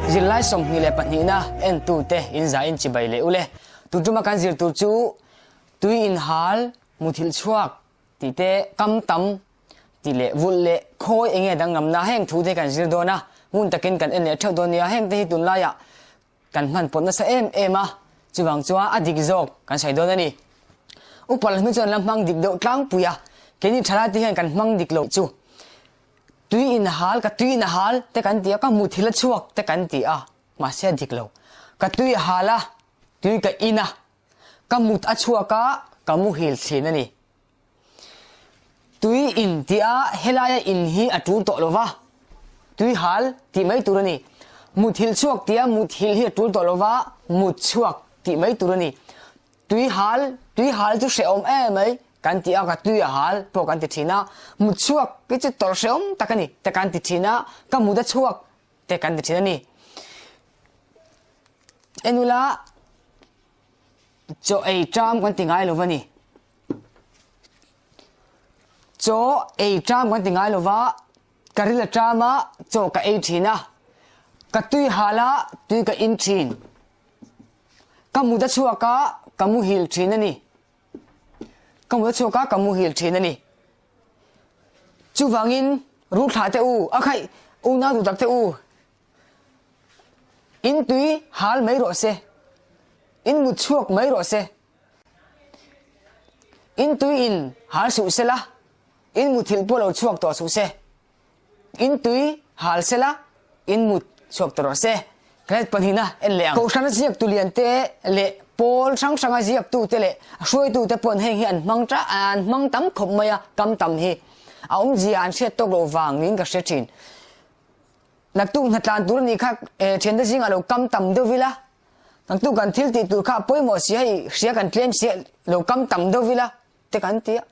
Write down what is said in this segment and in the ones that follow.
Zirlai 22na entute in zain chibai leh ule. Tun tuma kan zir tur chu tui inhal, muthilh chhuak tih te, kam tam tih leh vulh leh khawi enge danglamna heng thu te kan zir dawn a, ngun takin kan en leh theuh dawn nia. Heng te hi tunlaiah Kan hman pawt nasa em em a, chuvang chuan a dik zawk kan sawi dawn a ni. Upa lam hi chuan la hmang dik deuh tlangpui a, keini thalai te hian kan hmang dik loh chu. Tui in hal, ka tui in a hal te kan ti a, ka hmu thil a chhuak te kan ti a, mahse a dik lo. Ka tui a hal a, tui ka in a, ka mut a chhuak a, ka muhil thin a ni. Tui in tih a helaia in hi a tul tawh lova, tui hal tih mai tur a ni. Muthilh chhuak tih a muthilh hi a tul tawh lova, mut chhuak tih mai tur a ni. Tui hal, tui hal chu hrehawm em mai kan ti a, ka tui a hal pawh kan ti thin a, mut chhuak hi chu tawrh hrehawm tak a ni te kan ti thin a, ka mut a chhuak te kan ti thin a ni. Enula chaw ei ṭam kan ti ngai lova ni. Chaw ei ṭam kan ti ngai lova, ka ril a ṭam a, chaw ka ei ṭhin a, ka tui hal a, tui ka in ṭhin. Ka mut a chhuak a, ka muhil ṭhin a ni. Ka mut a chhuak a, ka muhil ṭhin a ni. Chuvangin, Ruthla te u, a khaih, unau duhtak te u, in tui hal mai rawh se, in mut chhuak mai rawh se. In tui in hal suh sela, in muthilh pawh lo chhuak tawh suh se. In tui hal sela, in mut chhuak tawh rawh se. Grade pahnihna en leh ang. Kohhrana ziaktu lian te leh pawl hrang hranga ziaktu te leh hruaitu te pawn heng hi an hmang ta an hmang tam khawp mai a, kam tam hi a awmzia an hriat tawk loh vang niin ka hre thin. Naktuk hnatlan tur a nih kha thiante zingah lo kam tam deuh ila, Naktuk kan thil tih tur kha a pawimawh si hei hria kan tlem si lo kam tam deuh ila te kan ti a.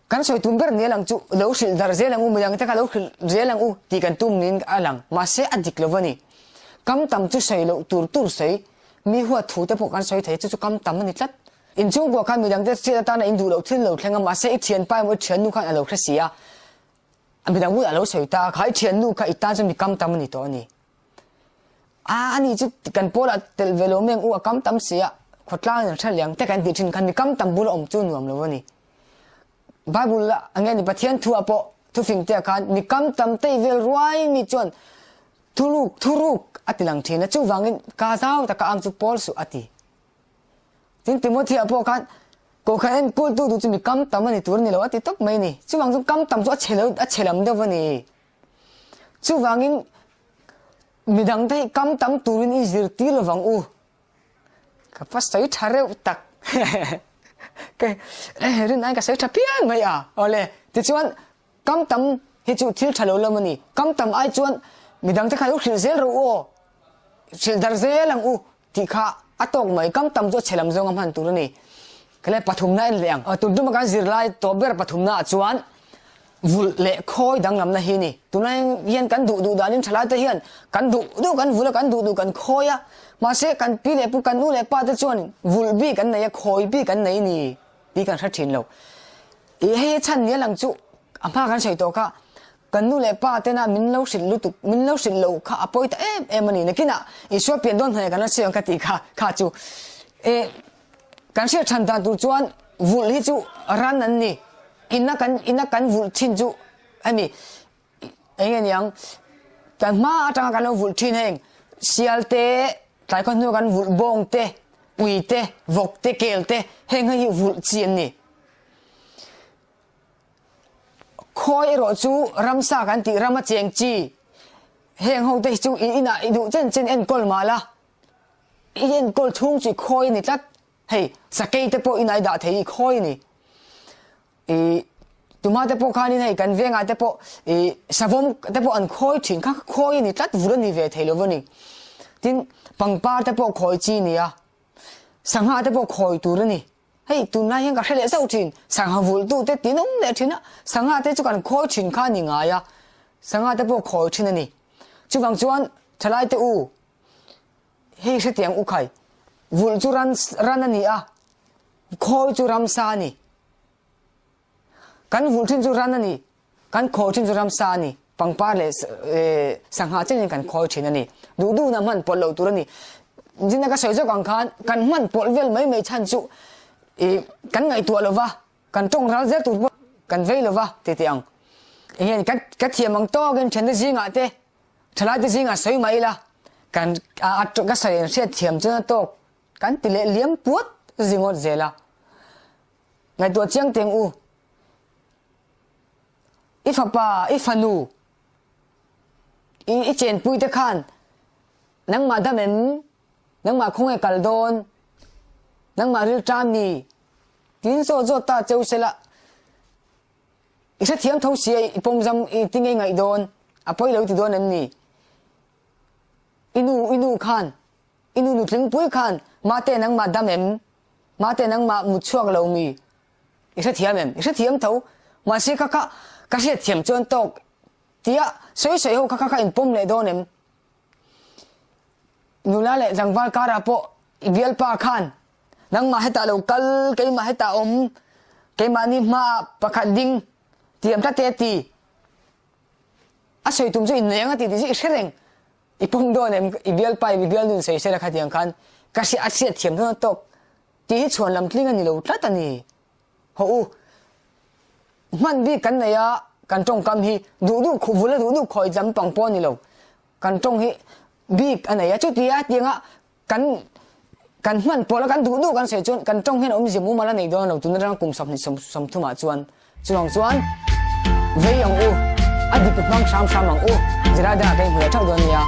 Kan sawi tum ber ni a lang chu lo hrilh dar zel ang u midang te kha lo hrilh zel ang u tih kan tum niin a lang mahse a dik lo a ni. Kam tam chu sawi loh tur tur sawi mi huat thu te pawh kan sawi thei chu chu kam tam a ni tlat. Inchhungkua khan midang te hriat atana in duh loh thil lo thleng a mahse i thianpa emaw i thiannu khan a lo hre si a midang bulah a lo sawi ta a kha i thiannu kha i tan chuan mi kam tam a ni tawh a ni. A ani chu kan pawlah telh ve lo meng u a kam tam si a, khawtlang in a hre liang te kan tih thin khan mi kam tam bula awm chu nuam lo a ni. Bible ah a nge ni Pathian thu ah pawh thufing te ah khan mi kam tam tei vel ruai mi chuan thuruk thuruk a ti lang thin a, chuvangin ka zau taka ang chu pawl suh a ti. Tin Timothy ah pawh khan Kohhran enkultu duh chu mi kam tam a ni tur a ni lo a ti tawp mai a ni. Chuvang chu kam tam chu a chhe lo a chhe lam deuh a ni. Chuvangin midangte hi kam tam turin i zirtir lovang u. Ka va sawi tha reuh tak. Ka rin aiin ka sawi tha phian mai a. Awle, tichuan kam tam hi chu thil tha lo lam a ni. Kam tam ai chuan midangte kha lo hrilh zel rawh u aw. Hrilh dar zel ang u tih kha a tawk mai. Kam tam chu a chhe lam zawnga hman tur a ni. Khalai pathumna en leh ang. Tun tuma kan zirlai tawp ber pathumna ah chuan vulh leh khawi danglamna hi a ni. Tunlai hian kan duh duh danin thalai te hian kan duh duh kan vulh a, kan duh duh kan khawi a. Mahse kan pi leh pu, kan nu leh pa te chuan vulh bik an nei a, khawi bik an nei a ni tih kan hre thin lo. Ih hei hi chhan ni a lang chu a hma kan sawi tawh kha kan nu leh pa tena min lo hrilh lutuk, min lo hrilh loh kha a pawi ta em em a ni. Nakinah Isua pian dawn hnaih kan la sawi ang ka tih kha kha chu eh Kan hriat than dan tur chuan vulh hi chu ran an ni. Ina kan ina kan vulh thin chu hemi eng nge niang kan hma atanga kan lo vulh thin heng sial te tlai khaw hnu kan vulh bawng te ui te vawk te kel te heng hi vulh chi an ni. Khawi erawh chu ramsa kan tih rama cheng chi heng ho te hi chu i inah i duh chen chen enkawl mah la I enkawl chhung chu i khawi a ni tlat. Hei, sakei te pawh inai dah thei i khawi a ni. I tuma te pawh khanin hei kan vengah te pawh i savawm te pawh an khawi thin kha khawi a ni tlat, vur a ni ve thei lo va ni. Tin, pangpar te pawh khawi chi a ni a, sangha te pawh khawi tur a ni. Hei, tunlai hian ka hre leh zauh thin, sangha vulh tu te tin awm leh thin a, sangha te chu kan khawi thin kha a ni ngai a, sangha te pawh khawi thin a ni. Chuvang chuan thalai te u, Hei hretiang u khai, vulh chu ran ran a ni a, khawi chu ramsa a ni. Kan vulh thin chu ran a ni, kan khawi thin chu ramsa a ni. Pangpar leh sangha chenin kan khawi thin a ni. Duh duhna hman pawlh loh tur a ni. Zina ka sawi zawk ang khan kan hman pawlh vel mai mai chhan chu ih kan ngaihtuah lo va, kan tawng ral zel tur pawh kan vei lo va ti teh ang. Eng nge ka thiam ang tawkin thiante zingah te, thalaite zingah sawi mah ila kan a ka sawi an hriat thiam chuan a tawk kan ti leh liam puat zingawt zel a. Ngaihtuah chiang teng u. I fapa, i fanu, i i chenpui te khan nangmah dam em? Nangmah khawnge kal dawn? Nangmah rilṭam mi? Tiin zawt zawt ta cheu sela i hrethiam tho sia i pawmzam i ti ngei ngaih dawn, a pawi lo ti dawn em ni? I nu, i nu khan, i nu nutlingpui khan mate nangmah dam em? Mate nangmah mut chhuak lo mi? I hrethiam em? I hrethiam tho. Mahse kha kha ka hriatthiam chuan tawk tia sawi sawi ho kha kha kha inpawm leh dawn em? Nula leh tlangval karah pawh i bialpa khan nangmah hetah lo kal, keimah hetah awm, keimahni hmaah pakhat ding tiam tlat e ti. A sawi tum chu innei ang a ti tih chu i hre reng. I pawm dawn em? I bialpa i bialnu in sawi sela khatiang khan ka hria a hriatthiam dawn a tawk. Tih hi chhuan lam tling a ni lo tlat a ni. Hawh u, hman bik kan nei a, kan tawngkam hi duh duh khuh vul a duh duh khawi lam pang pawh a ni lo. Kan tawng hi bik a nei a, chutia tianga kan kan hman pawlh a kan duh duh kan sawi chuan kan tawng hian awmzia mumal a nei dawn lo tun atanga kum 20 30 ah chuan. Chuvang chuan vei ang u, a dik hmang hram hram ang u, zirlai dangah kan inhmu leh theuh dawn nia.